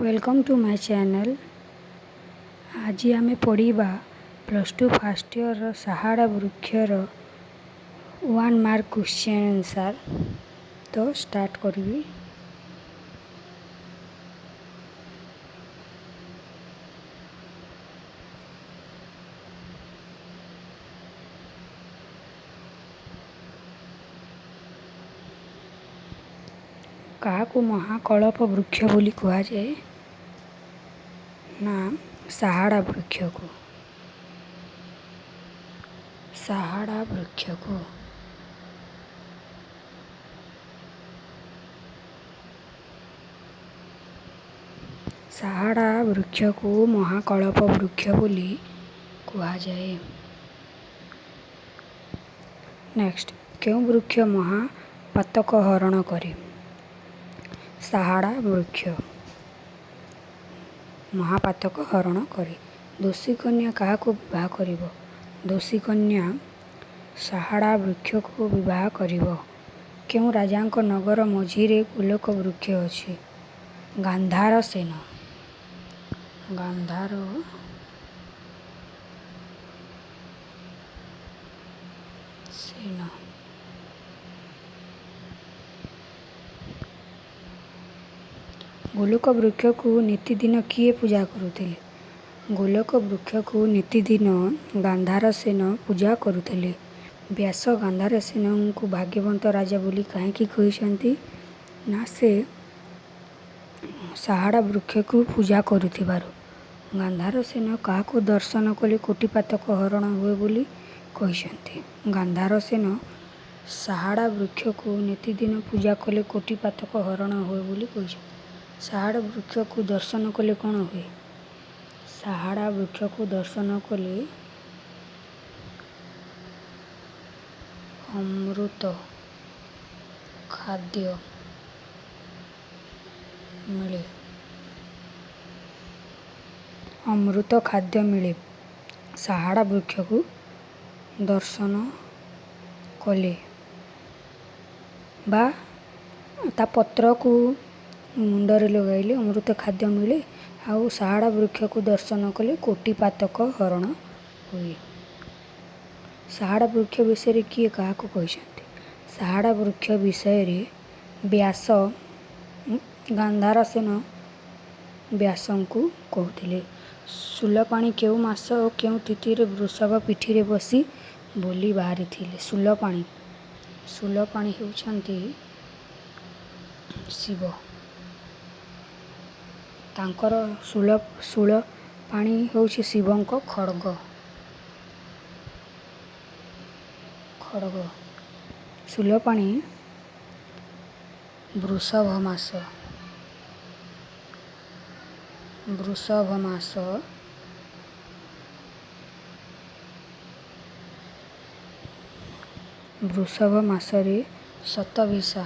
Welcome to my channel. ଆଜି ଆମେ ପଢ଼ିବା ପ୍ଲସ୍ ଟୁ ଫାର୍ଷ୍ଟ ଇୟର୍ର ସାହାଡ଼ା ବୃକ୍ଷର ୱାନ୍ ମାର୍କ କ୍ୱେଶ୍ଚନ୍ ଆନ୍ସର୍। ତ ଷ୍ଟାର୍ଟ କରିବି। କାହାକୁ ମହାକଳ୍ପ ବୃକ୍ଷ ବୋଲି କୁହାଯାଏ? ନା, ସାହାଡ଼ା ବୃକ୍ଷକୁ। ସାହାଡ଼ା ବୃକ୍ଷକୁ। ସାହାଡ଼ା ବୃକ୍ଷକୁ ମହାକଳ୍ପ ବୃକ୍ଷ ବୋଲି କୁହାଯାଏ। ନେକ୍ସଟ, କେଉଁ ବୃକ୍ଷ ମହାପାତକ ହରଣ କରେ? ସାହାଡ଼ା ବୃକ୍ଷ ମହାପାତକ ହରଣ କରେ। ଦୋଷୀ କନ୍ୟା କାହାକୁ ବିବାହ କରିବ? ଦୋଷୀ କନ୍ୟା ସାହାଡ଼ା ବୃକ୍ଷକୁ ବିବାହ କରିବ। କେଉଁ ରାଜାଙ୍କ ନଗର ମଝିରେ ଗୋଲକ ବୃକ୍ଷ ଅଛି? ଗାନ୍ଧାର ସେନ। ଗାନ୍ଧାର ସେନ। ଗୋଲକ ବୃକ୍ଷକୁ ନିତିଦିନ କିଏ ପୂଜା କରୁଥିଲେ? ଗୋଲକ ବୃକ୍ଷକୁ ନିତିଦିନ ଗାନ୍ଧାର ସେନ ପୂଜା କରୁଥିଲେ। ବ୍ୟାସ ଗାନ୍ଧାର ସେନଙ୍କୁ ଭାଗ୍ୟବନ୍ତ ରାଜା ବୋଲି କାହିଁକି କହିଛନ୍ତି? ନା, ସେ ସାହାଡ଼ା ବୃକ୍ଷକୁ ପୂଜା କରୁଥିବାରୁ। ଗାନ୍ଧାର ସେନ କାହାକୁ ଦର୍ଶନ କଲେ କୋଟି ପାତକ ହରଣ ହୁଏ ବୋଲି କହିଛନ୍ତି? ଗାନ୍ଧାର ସେନ ସାହାଡ଼ା ବୃକ୍ଷକୁ ନିତିଦିନ ପୂଜା କଲେ କୋଟି ପାତକ ହରଣ ହୁଏ ବୋଲି କହିଛନ୍ତି। ସାହାଡ଼ା ବୃକ୍ଷକୁ ଦର୍ଶନ କଲେ କ'ଣ ହୁଏ? ସାହାଡ଼ା ବୃକ୍ଷକୁ ଦର୍ଶନ କଲେ ଅମୃତ ଖାଦ୍ୟ ମିଳେ। ଅମୃତ ଖାଦ୍ୟ ମିଳେ ସାହାଡ଼ା ବୃକ୍ଷକୁ ଦର୍ଶନ କଲେ ବା ତା ପତ୍ରକୁ ମୁଣ୍ଡରେ ଲଗାଇଲେ ଅମୃତ ଖାଦ୍ୟ ମିଳେ, ଆଉ ସାହାଡ଼ା ବୃକ୍ଷକୁ ଦର୍ଶନ କଲେ କୋଟି ପାତକ ହରଣ ହୁଏ। ସାହାଡ଼ା ବୃକ୍ଷ ବିଷୟରେ କିଏ କାହାକୁ କହିଛନ୍ତି? ସାହାଡ଼ା ବୃକ୍ଷ ବିଷୟରେ ବ୍ୟାସ ଗାନ୍ଧାର ସେନ ବ୍ୟାସଙ୍କୁ କହୁଥିଲେ। ଶୂଲପାଣି କେଉଁ ମାସ ଓ କେଉଁ ତିଥିରେ ବୃଷଭ ପିଠିରେ ବସି ବୁଲି ବାହାରିଥିଲେ? ଶୂଲପାଣି, ଶୂଲପାଣି ହେଉଛନ୍ତି ଶିବ। ତାଙ୍କର ଶୂଳପାଣି ହେଉଛି ଶିବଙ୍କ ଖଡ଼ଗ। ଖଡ଼ଗ। ଶୂଲପାଣି ବୃଷଭ ମାସ, ବୃଷଭ ମାସ ବୃଷଭ ମାସରେ ଶତଭିଷା,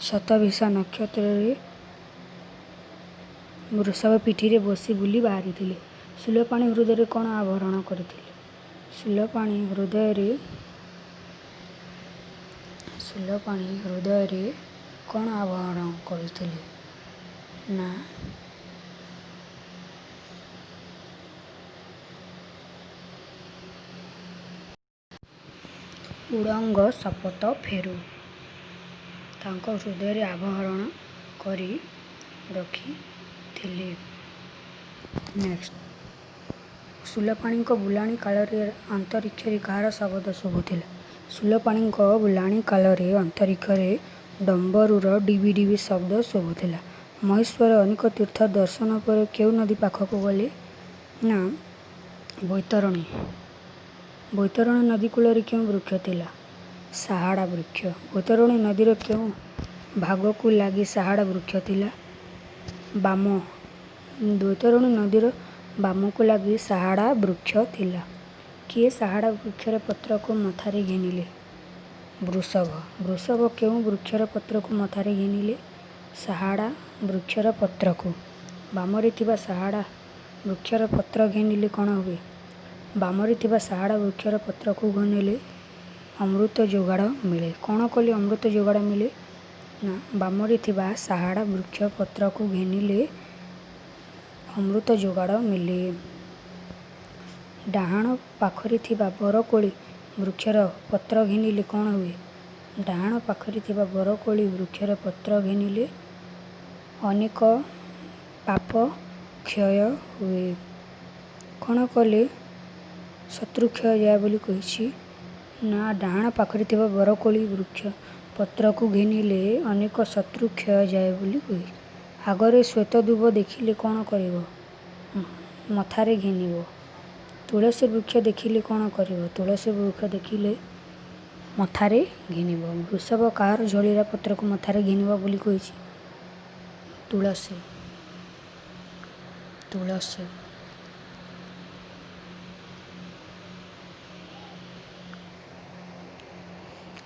ଶତଭିଷା ନକ୍ଷତ୍ରରେ ବୃଷଭ ପିଠିରେ ବସି ବୁଲି ବାହାରିଥିଲେ। ଶୂଲପାଣି ହୃଦୟରେ କ'ଣ ଆବରଣ କରିଥିଲେ? ଶୂଲପାଣି ହୃଦୟରେ, ଶୂଲପାଣି ହୃଦୟରେ କ'ଣ ଆବରଣ କରିଥିଲେ? ନା, ଉଡ଼ଙ୍ଗ ସପତ ଫେରୁ ତାଙ୍କ ହୃଦୟରେ ଆବରଣ କରି ରଖିଥିଲେ। ନେକ୍ସଟ, ଶୂଲପାଣିଙ୍କ ବୁଲାଣି କାଳରେ ଅନ୍ତରୀକ୍ଷରେ କାହାର ଶବ୍ଦ ଶୁଭୁଥିଲା? ଶୂଲପାଣିଙ୍କ ବୁଲାଣି କାଳରେ ଅନ୍ତରୀକ୍ଷରେ ଡମ୍ବରୁର ଡିବି ଡିବି ଶବ୍ଦ ଶୁଭୁଥିଲା। ମହେଶ୍ୱର ଅନେକ ତୀର୍ଥ ଦର୍ଶନ ପରେ କେଉଁ ନଦୀ ପାଖକୁ ଗଲେ? ନା, ବୈତରଣୀ। ବୈତରଣୀ ନଦୀ କୂଳରେ କେଉଁ ବୃକ୍ଷ ଥିଲା? ସାହାଡ଼ା ବୃକ୍ଷ। ବୈତରଣୀ ନଦୀର କେଉଁ ଭାଗକୁ ଲାଗି ସାହାଡ଼ା ବୃକ୍ଷ ଥିଲା? ବାମ। ବୈତରଣୀ ନଦୀର ବାମକୁ ଲାଗି ସାହାଡ଼ା ବୃକ୍ଷ ଥିଲା। କିଏ ସାହାଡ଼ା ବୃକ୍ଷର ପତ୍ରକୁ ମଥାରେ ଘେନିଲେ? ବୃଷଭ। ବୃଷଭ କେଉଁ ବୃକ୍ଷର ପତ୍ରକୁ ମଥାରେ ଘେନିଲେ? ସାହାଡ଼ା ବୃକ୍ଷର ପତ୍ରକୁ। ବାମରେ ଥିବା ସାହାଡ଼ା ବୃକ୍ଷର ପତ୍ର ଘେନିଲେ କ'ଣ ହୁଏ? ବାମରେ ଥିବା ସାହାଡ଼ା ବୃକ୍ଷର ପତ୍ରକୁ ଘେନିଲେ ଅମୃତ ଯୋଗାଡ଼ ମିଳେ। କ'ଣ କଲେ ଅମୃତ ଯୋଗାଡ଼ ମିଳେ? ନା, ବାମରେ ଥିବା ସାହାଡ଼ା ବୃକ୍ଷ ପତ୍ରକୁ ଘେନିଲେ ଅମୃତ ଯୋଗାଡ଼ ମିଳେ। ଡାହାଣ ପାଖରେ ଥିବା ବରକୋଳି ବୃକ୍ଷର ପତ୍ର ଘେନିଲେ କ'ଣ ହୁଏ? ଡାହାଣ ପାଖରେ ଥିବା ବରକୋଳି ବୃକ୍ଷର ପତ୍ର ଘେନିଲେ ଅନେକ ପାପ କ୍ଷୟ ହୁଏ। କ'ଣ କଲେ ଶତ୍ରୁ କ୍ଷୟ ଯାଏ ବୋଲି କହିଛି? ନା, ଡାହାଣ ପାଖରେ ଥିବା ବରକୋଳି ବୃକ୍ଷ ପତ୍ରକୁ ଘେନିଲେ ଅନେକ ଶତ୍ରୁ କ୍ଷୟ ଯାଏ ବୋଲି କହିଛି। ଆଗରେ ଶ୍ୱେତ ଦୁବ ଦେଖିଲେ କ'ଣ କରିବ? ମଥାରେ ଘେନିବ। ତୁଳସୀ ବୃକ୍ଷ ଦେଖିଲେ କ'ଣ କରିବ? ତୁଳସୀ ବୃକ୍ଷ ଦେଖିଲେ ମଥାରେ ଘେନିବ। ବୃଷଭ କାହାର ଝଡ଼ିଲା ପତ୍ରକୁ ମଥାରେ ଘେନିବ ବୋଲି କହିଛି? ତୁଳସୀ। ତୁଳସୀ।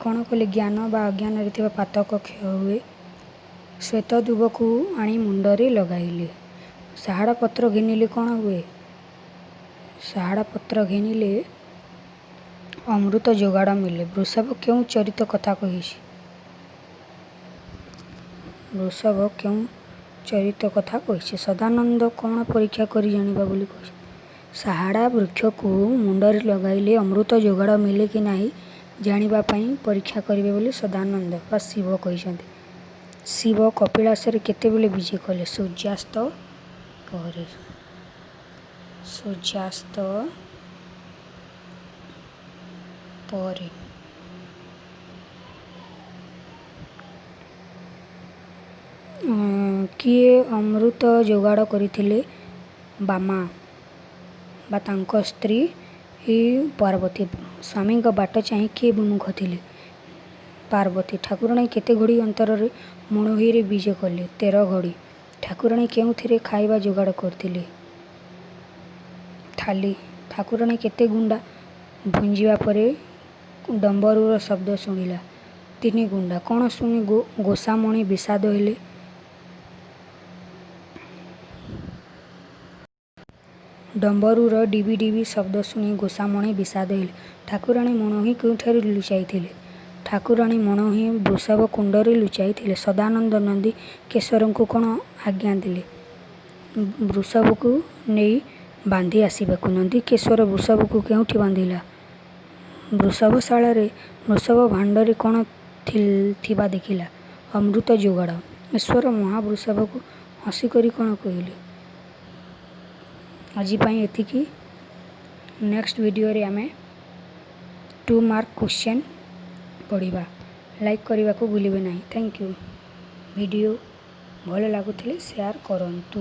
କ'ଣ କଲେ ଜ୍ଞାନ ବା ଅଜ୍ଞାନରେ ଥିବା ପାତକ କ୍ଷୟ ହୁଏ? ଶ୍ୱେତ ଦୁବକୁ ଆଣି ମୁଣ୍ଡରେ ଲଗାଇଲେ। ସାହାଡ଼ା ପତ୍ର ଘେନିଲେ କ'ଣ ହୁଏ? ସାହାଡ଼ା ପତ୍ର ଘେନିଲେ ଅମୃତ ଯୋଗାଡ଼ ମିଳେ। ବୃଷଭ କେଉଁ ଚରିତ କଥା କହିଛି? ବୃଷଭ କେଉଁ ଚରିତ କଥା କହିଛି? ସଦାନନ୍ଦ କ'ଣ ପରୀକ୍ଷା କରି ଜାଣିବା ବୋଲି କହିଛି? ସାହାଡ଼ା ବୃକ୍ଷକୁ ମୁଣ୍ଡରେ ଲଗାଇଲେ ଅମୃତ ଯୋଗାଡ଼ ମିଳେ କି ନାହିଁ ଜାଣିବା ପାଇଁ ପରୀକ୍ଷା କରିବେ ବୋଲି ସଦାନନ୍ଦ ବା ଶିବ କହିଛନ୍ତି। ଶିବ କପିଳାସରେ କେତେବେଳେ ବିଜେ କଲେ? ସୂର୍ଯ୍ୟାସ୍ତ ପରେ। ସୂର୍ଯ୍ୟାସ୍ତ ପରେ। କିଏ ଅମୃତ ଯୋଗାଡ଼ କରିଥିଲେ? ବାମା ବା ତାଙ୍କ ସ୍ତ୍ରୀ ପାର୍ବତୀ। ସ୍ୱାମୀଙ୍କ ବାଟ ଚାହିଁ କିଏ ବିମୁଖ ଥିଲେ? ପାର୍ବତୀ। ଠାକୁରାଣୀ କେତେ ଘଡ଼ି ଅନ୍ତରରେ ମଣୋହିରେ ବିଜେ କଲେ? 13 ଘଡ଼ି। ଠାକୁରାଣୀ କେଉଁଥିରେ ଖାଇବା ଯୋଗାଡ଼ କରିଥିଲେ? ଥାଳି। ଠାକୁରାଣୀ କେତେ ଗୁଣ୍ଡା ଭୁଞ୍ଜିବା ପରେ ଡମ୍ବରୁର ଶବ୍ଦ ଶୁଣିଲା? 3 ଗୁଣ୍ଡା। କ'ଣ ଶୁଣି ଗୋସାମଣି ବିଷାଦ ହେଲେ? ଡମ୍ବରୁର ଡିବି ଡିବି ଶବ୍ଦ ଶୁଣି ଗୋସାମଣି ବିଷାଦ ହେଲେ। ଠାକୁରାଣୀ ମଣୋହି କେଉଁଠାରେ ଲୁଚାଇଥିଲେ? ଠାକୁରାଣୀ ମଣୋହି ବୃଷଭ କୁଣ୍ଡରେ ଲୁଚାଇଥିଲେ। ସଦାନନ୍ଦ ନନ୍ଦିକେଶ୍ୱରଙ୍କୁ କ'ଣ ଆଜ୍ଞା ଦେଲେ? ବୃଷଭକୁ ନେଇ ବାନ୍ଧି ଆସିବାକୁ। ନନ୍ଦିକେଶ୍ୱର ବୃଷଭକୁ କେଉଁଠି ବାନ୍ଧିଲା? ବୃଷଭଶାଳାରେ। ବୃଷଭ ଭାଣ୍ଡରେ କ'ଣ ଥିବା ଦେଖିଲା? ଅମୃତ ଯୋଗାଡ଼। ଈଶ୍ୱର ମହାବୃଷଭକୁ ହସିକରି କ'ଣ କହିଲେ? ଆଜି ପାଇଁ ଏତିକି। ନେକ୍ସଟ ଭିଡ଼ିଓରେ ଆମେ 2 ମାର୍କ କ୍ୱେଶ୍ଚନ୍ ପଢ଼ିବା। ଲାଇକ୍ କରିବାକୁ ଭୁଲିବେ ନାହିଁ। Thank you. Video ଭଲ ଲାଗୁଥିଲେ ସେୟାର କରନ୍ତୁ।